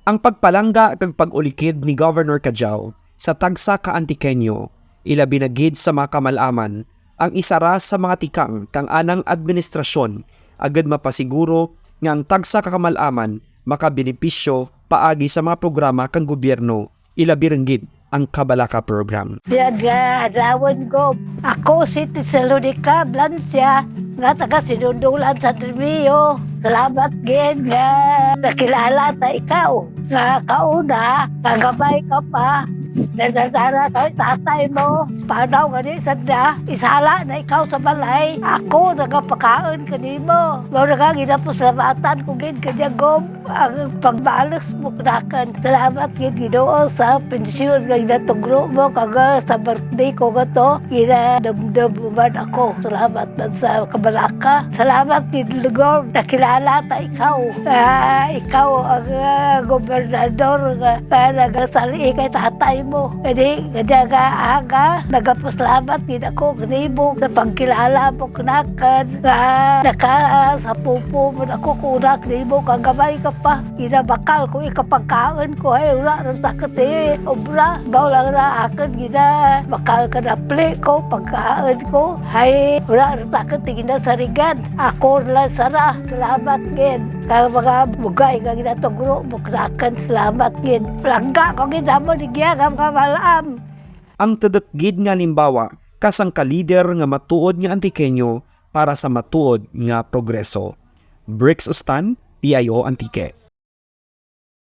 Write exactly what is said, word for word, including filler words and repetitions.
Ang pagpalangga kag pag-ulikid ni Governor Cadiao sa tagsa ka Antiqueño, ilabi na gid sa mga kamal-aman, ang isara sa mga tikang kang anang administrasyon, agud mapasiguro nga ang tagsa ka kamal-aman makabenepisyo paagi sa mga programa kang gobyerno, ilabi run gid ang Kabalaka Program. Biya nga adlaw, Gob. Ako si Tesalonica Blancia, nga taga Sinundulan, San Remigio. Salamat gid nga nakilala ta ikaw. Nga kauna, nga gamay ka pa, nadadara ka tatay mo. Panaw gani sanda, isala na ikaw sa balay. Ako nagapakaun kanimo. Mao na nga ginapasalamatan ko gid kanya, Gob. Ang pagbalos mo kanakun. Salamat gid, Ginoo, sa pensyon nga ginatugro mo kag sa birthday ko nga to, ginadumdum mo man ako. Salamat man sa kabalaka. Salamat gid, Gob, nakilala ta ikaw. Ah, ikaw ang, ah, gobernador nga, nga nagasali kay tatay mo. Gani, kadya nga aga, nagapasalamat gid ako kanimo sa pagkilala mo kanakun. Nga naka, ah, sa pupo man ako kauna kanimo kang gamay ka pa. Ginabakal ko ikaw pagkaun ko, hay wara run takut ti obra. Mao lang ra akun ginabakal ka napli ko, pagkaun ko. Hay wara run takut ti ginasarigan. Ako lang sara. Salamat gid. Kang mga bugay nga ginatugro mo kanakun, salamat gid. Palangga ko gid namo rugya nga mga mal-am. Ang tudok gid nga halimbawa ka sangka lider nga matuod nga Antiqueño para sa matuod nga progreso. Bricks Ustan, P I O Antique.